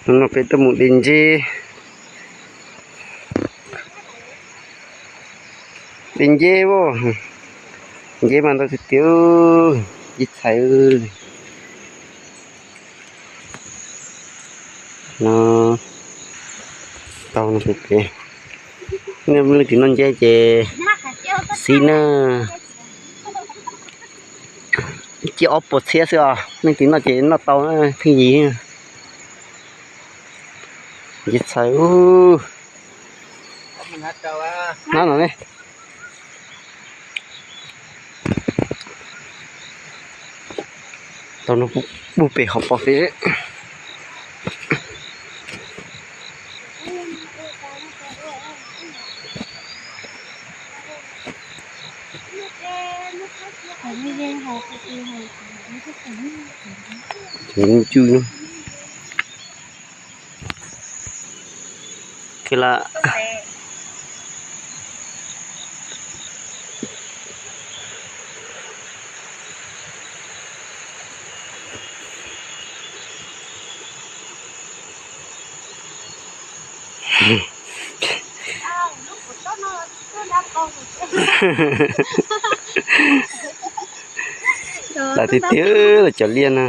No peb tuaj mus de nceb, de nceb as, nceb mas ntau tiag tiag, nceb txhais. No tau no peb, nej leej twg noj nceb ces xib na. Cia ob puas txhiab xwb os, leej twg noj ces noj tau pheej yig. Nceb txhais. No no ne. Tau no kuv pub pem hauv paus xwb. Cw no. Khe la. Lam tiag tiag los cov liaj na.